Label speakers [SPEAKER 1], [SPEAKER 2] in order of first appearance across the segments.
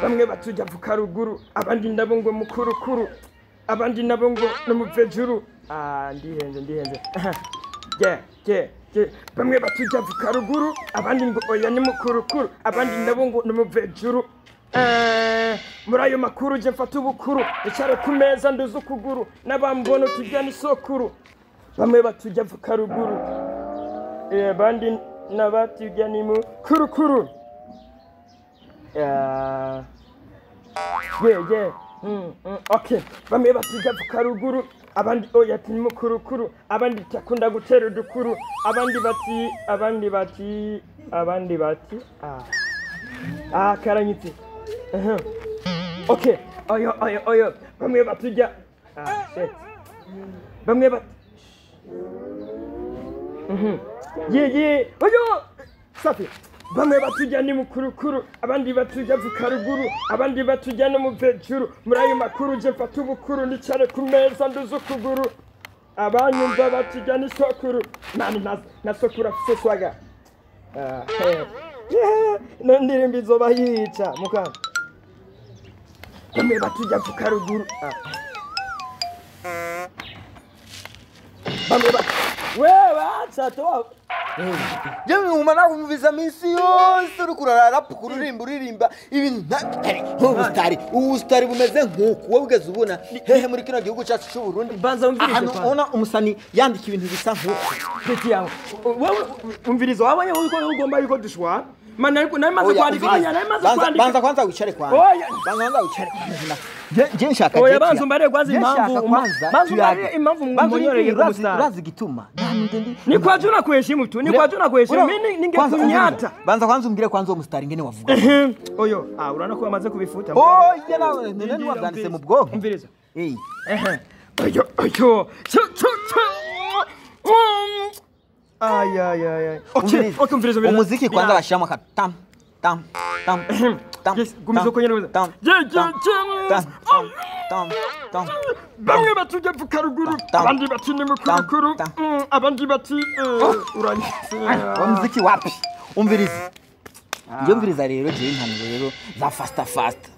[SPEAKER 1] Bamwe batujya vuka ruguru, abandi nabo ngo mukurukuru, abandi nabo ngo no muvejuru. Ah, ndihenze ndihenze. Yeah, yeah, yeah. Bamwe batujya vuka ruguru, abandi ngo oya ni mukurukuru, abandi nabo ngo no muvejuru. Muri ayo makuru je mfata ubukuru, nicare ku meza nduze ukuguru, n'abambona tujya n'isokuru. Bamwe batujya vuka ruguru, abandi n'abatujya ni mukurukuru. Yeah, yeah. Okay. Bamwe batujya vuka ruguru, abandi oya ati ni mukurukuru, abandi takunda gutera udukuru, abandi bati, abandi bati, abandi bati. Ah. Ah, karanyitse. Okay. Oyo oyo oyo. Bamwe batujya. Ah, shit. Bamwe bat. Yeah, yeah. Oyo. Safi. Bamwe batujya ni mukurukuru, abandi batujya vuka ruguru, abandi batujya no muvejuru. Muri ayo makuru je mfata ubukuru, nicare ku meza nduze ukuguru. Abanyumva batujya ni sokuru. Mani na sokuru afise swaga. Ah, yeah. No ndirimbo izoba yica muka. Bamwe batujya vuka ruguru. Ah. Bamwe bat. Wewe acha to.
[SPEAKER 2] Jewe nguma nakumvisa minsi yose uriko urarara kuririmba uririmba ibintu nk'ubustari ubustari bumeze nk'uku wowe ugeze ubona hehe muri kino gihugu cyacu cy'u Burundi.
[SPEAKER 1] Banza umvirize
[SPEAKER 2] ahantu ubona umusani yandika ibintu bisa nk'uku.
[SPEAKER 1] Petit yawe wewe umvirize wabonye yuko ugomba yuko dushwa mana ariko nari maze kwandika, oya nari maze kwandika.
[SPEAKER 2] Banza kwanza wicare kwanza. Banza kwanza wicare. Je nshaka
[SPEAKER 1] oya banza umbare kwanza impamvu, banza umbare impamvu munyoreye umusani.
[SPEAKER 2] Urazi gituma
[SPEAKER 1] ni kwa juna kuheshimu tu, ni kwa juna kuheshimu mimi ningekunyata.
[SPEAKER 2] Banza kwanza umbwire kwanza uwo mustari ngene wavuga.
[SPEAKER 1] Oyo ah urana ko amaze kubifuta.
[SPEAKER 2] Oya nawe none wabyanditse mu bwonko.
[SPEAKER 1] Umviriza. Oyo oyo. Ay ay ay. Okay, okay umviriza.
[SPEAKER 2] Umuziki kwanza bashiramo ka tam tam tam tam.
[SPEAKER 1] Yes, gumizo konyene gumizo.
[SPEAKER 2] Tam tam tam tam.
[SPEAKER 1] Bamwe batujya vuka ruguru, abandi bati ni mukurukuru, abandi bati uranyitse.
[SPEAKER 2] Umuziki wapi? Umviriza. Nje umviriza rero je impanuro rero za faster fast.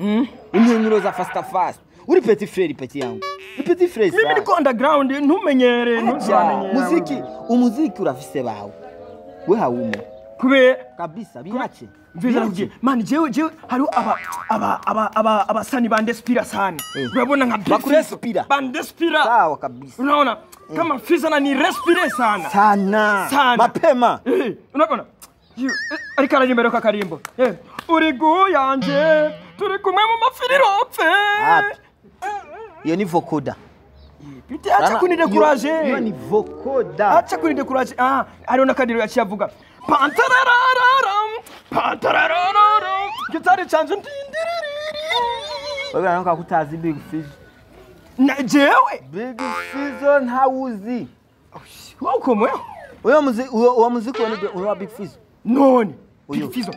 [SPEAKER 2] Impanuro za faster fast. Uri petit frère, petit yangu. Ni petit frère.
[SPEAKER 1] Mimi niko underground ntumenyere, ntuzamenyere.
[SPEAKER 2] Muziki, umuziki urafise bawe. We hawumo.
[SPEAKER 1] Kube
[SPEAKER 2] kabisa bihache.
[SPEAKER 1] Mviriza kugira. Man jewe jewe hariho aba aba aba aba abasani bandespira sana. Urabona nka
[SPEAKER 2] bakurespira.
[SPEAKER 1] Bandespira.
[SPEAKER 2] Sawa kabisa.
[SPEAKER 1] Unaona kama Fizo na ni respire sana.
[SPEAKER 2] Sana.
[SPEAKER 1] Sana.
[SPEAKER 2] Mapema.
[SPEAKER 1] Unaona? Ariko araririmba rero kakarimbo. Uri guyanje turi kumwe mu mafiriropfe.
[SPEAKER 2] Iyo ni vocoda.
[SPEAKER 1] Pite acha kunidekuraje.
[SPEAKER 2] Iyo ni vocoda.
[SPEAKER 1] Acha kunidekuraje. Ah, hariho n'akadiro yaciye avuga. Pantararararam, pantararararam. Gitari canje ndindiriri.
[SPEAKER 2] Wewe unaona kutazi Big Fizzo.
[SPEAKER 1] Na jewe
[SPEAKER 2] Big Fizzo ntawuzi.
[SPEAKER 1] Wewe uko mwe?
[SPEAKER 2] Uyo muziki uwo muziki wa Big Fizzo.
[SPEAKER 1] None. Big Fizzo.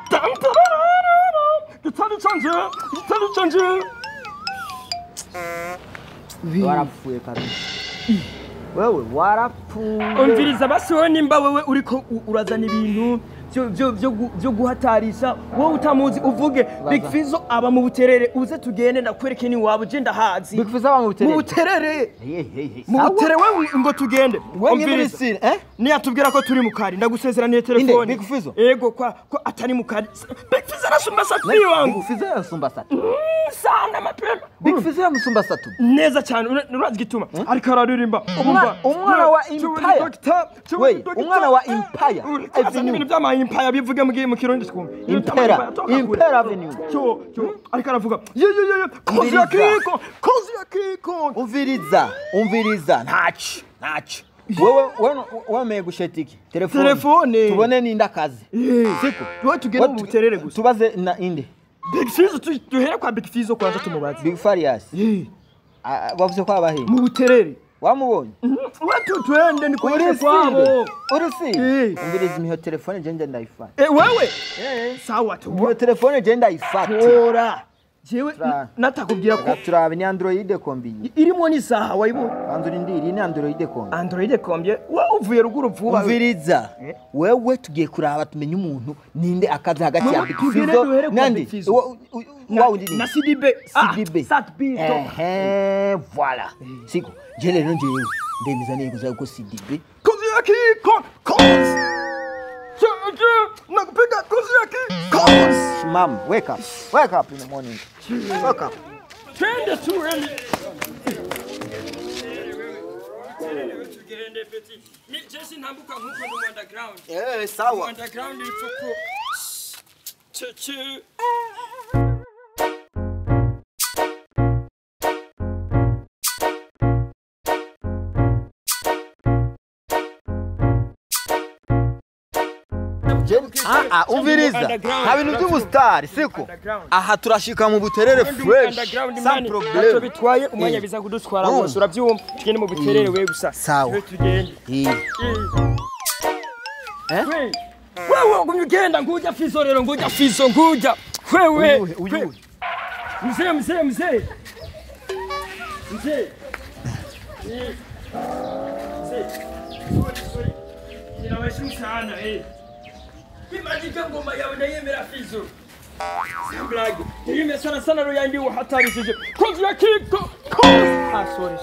[SPEAKER 1] Tantararararam. Gitari canje, gitari canje.
[SPEAKER 2] Warapfuye kabisa. Wewe warapfuye.
[SPEAKER 1] Umviriza basi nimba wewe uriko urazana ibintu byo guhatarisha wowe utamuzi uvuge Big Fizzo aba mu Buterere uze tugende ndakwereke ni wabo je ndahazi.
[SPEAKER 2] Big Fizzo aba mu Buterere.
[SPEAKER 1] Mu Buterere. Mu Buterere wewe ngo tugende.
[SPEAKER 2] Umviriza.
[SPEAKER 1] Ni atubwira ko turi mu kari ndagusezeraniye telefone.
[SPEAKER 2] Big Fizzo.
[SPEAKER 1] Yego kwa ko atari mu kari. Big Fizzo arasumba satu wangu.
[SPEAKER 2] Big Fizzo arasumba satu.
[SPEAKER 1] Sana mapema.
[SPEAKER 2] Big Fizzo arasumba satu.
[SPEAKER 1] Neza cyane urazi gituma ariko araririmba.
[SPEAKER 2] Umwana wa Empire. Umwana wa Empire.
[SPEAKER 1] Ibintu by'ama Empire bivuge mu Kirundi twumve.
[SPEAKER 2] Impera. Impera Avenue.
[SPEAKER 1] Cyo cyo ariko aravuga ye ye ye kozi ya kiko, kozi ya kiko.
[SPEAKER 2] Umviriza, umviriza ntaci, ntaci. Wewe wemeye gusheta iki?
[SPEAKER 1] Telefone.
[SPEAKER 2] Tubone ninda kazi. Siko.
[SPEAKER 1] Tuwe tugende mu Buterere gusa.
[SPEAKER 2] Tubaze na inde.
[SPEAKER 1] Big Fizzo duhere kwa Big Fizzo kwanza tumubaze.
[SPEAKER 2] Big Farious. Wavuze ko abahe?
[SPEAKER 1] Mu Buterere.
[SPEAKER 2] Wamubonye?
[SPEAKER 1] Wetu twende ni kwa kwabo.
[SPEAKER 2] Urusi. Umviriza imiho telefone je nje ndayifata.
[SPEAKER 1] Wewe? Sawa tu.
[SPEAKER 2] Imiho telefone je ndayifata.
[SPEAKER 1] Tora. Jewe natakubwira ko
[SPEAKER 2] turabe ni Android kombi.
[SPEAKER 1] Irimo ni saha wayibonye.
[SPEAKER 2] Banza urindiri ni Android kombi.
[SPEAKER 1] Android kombi wa uvuye ruguru vuba.
[SPEAKER 2] Umviriza. Wewe tugiye kuraba tumenye umuntu ninde akazi hagati ya Big Fizzo nandi. Wa undi ni
[SPEAKER 1] na CDB.
[SPEAKER 2] CDB.
[SPEAKER 1] Sat B.
[SPEAKER 2] Eh voilà. Siko je rero njewe ndemeza neza ko CDB.
[SPEAKER 1] Kozi yaki kon. Nakupiga kozi yaki kon.
[SPEAKER 2] Mom, wake up. Wake up in the morning. Wake up.
[SPEAKER 1] Twende tu eli. Ni Jesse ntambuka nkuko mu underground.
[SPEAKER 2] Eh, sawa.
[SPEAKER 1] Underground ifuko. Che.
[SPEAKER 2] Umviriza nta bintu by'ubustari siko aha turashika mu buterere fresh sans problème
[SPEAKER 1] bitwaye umwanya biza kudutwara wose urabyumva tugende mu buterere we gusa
[SPEAKER 2] sawa
[SPEAKER 1] tugende wewe ugumye ugenda nguja Fizzo rero nguja Fizzo nguja wewe mzee mzee mzee mzee mzee sorry ninawaheshimu sana Imagine ngoma yawe ndayemera Fizzo. Blague. Ndayemera sana sana ro yandi uhatarishije. Kozi ya kiko. Ah sorry.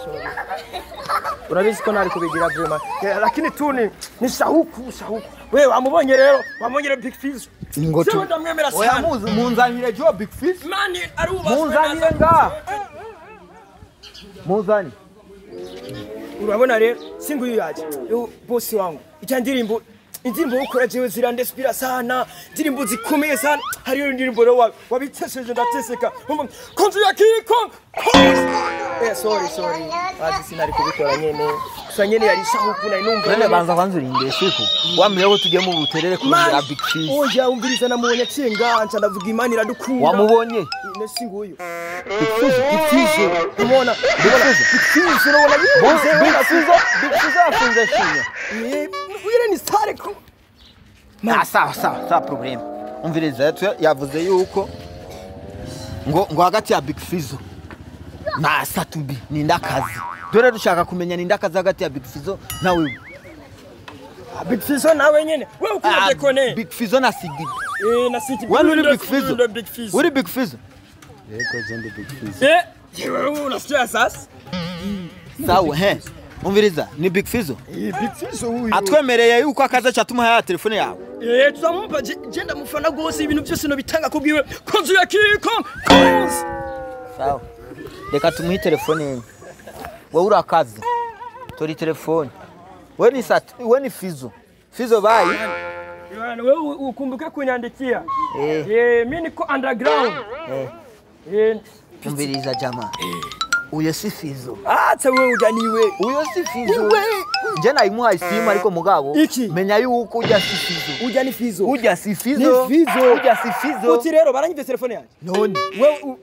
[SPEAKER 1] Urabizi ko nari kubigira vraiment. Lakini tu ni shahuku. Wewe wamubonye rero, wamubonye Big Fizzo.
[SPEAKER 2] Ngo tu.
[SPEAKER 1] Ndamwemera sana.
[SPEAKER 2] Oya muzi munzanire jo Big Fizzo.
[SPEAKER 1] Mani arubaswe.
[SPEAKER 2] Munzanire nga. Munzani.
[SPEAKER 1] Urabona rero singuyu yaje. Yo boss wangu. Icya ndirimbo indirimbo ukora jewe zirandespira sana indirimbo zikomeye sana hariyo indirimbo rero wabitesheje ndateseka konzi ya kiko sorry bazi sinari kubikora nyene gusa nyene yari shahuku na inumva
[SPEAKER 2] none banza kwanza urinde siku wambwiye ko tugiye mu buterere kurondera Big Fizzo
[SPEAKER 1] oya umviriza namubonye acenga nca ndavuga Imana iradukunda
[SPEAKER 2] wamubonye
[SPEAKER 1] ne singuyu
[SPEAKER 2] Big Fizzo
[SPEAKER 1] umona Big Fizzo urabona
[SPEAKER 2] Big Fizzo afunze shinya
[SPEAKER 1] uyire ni sare ko
[SPEAKER 2] sawa sawa problem umviriza yavuze yuko ngo hagati ya Big Fizzo na Satubi ni ndakazi dore dushaka kumenya ni ndakazi hagati ya Big Fizzo na wewe
[SPEAKER 1] Big Fizzo nawe nyene wewe ukunda dekone
[SPEAKER 2] Big Fizzo na CDB
[SPEAKER 1] na CDB
[SPEAKER 2] wewe uri Big Fizzo uri Big Fizzo
[SPEAKER 3] yego je ndi Big Fizzo
[SPEAKER 1] wewe unasikia sasa
[SPEAKER 2] sawa he umviriza ni Big Fizzo
[SPEAKER 1] Big Fizzo huyu
[SPEAKER 2] atwemereye yuko akaza cyatuma ya telefone yawe
[SPEAKER 1] tuzamupa je ndamufana gose ibintu byose no bitanga kubwiwe konzu ya kiko
[SPEAKER 2] sawa reka tumuhe telefone ye wewe urakaza tori telefone wewe ni sat wewe ni Fizzo Fizzo bayi
[SPEAKER 1] wewe ukumbuke kunyandikia mimi niko underground
[SPEAKER 2] umviriza jamaa uyo si Fizzo
[SPEAKER 1] acha wewe ujaniwe
[SPEAKER 2] uyo si Fizzo je nayimuha isimu ariko mugabo menya yuko uja si Fizzo
[SPEAKER 1] uja ni Fizzo
[SPEAKER 2] uja si Fizzo
[SPEAKER 1] ni Fizzo
[SPEAKER 2] uja si Fizzo
[SPEAKER 1] uti rero baranyivye telefone yanjye
[SPEAKER 2] none
[SPEAKER 1] wewe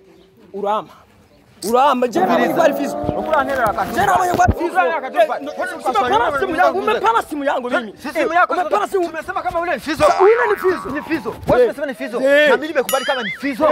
[SPEAKER 1] urama je nabonye ko ari Fizzo je nabonye ko ari Fizzo umepana simu yangu mimi
[SPEAKER 2] simu yako
[SPEAKER 1] umepana simu
[SPEAKER 2] umesema kama ule ni Fizzo
[SPEAKER 1] ule ni Fizzo
[SPEAKER 2] ni Fizzo wewe umesema ni Fizzo na mimi nimekubali kama ni Fizzo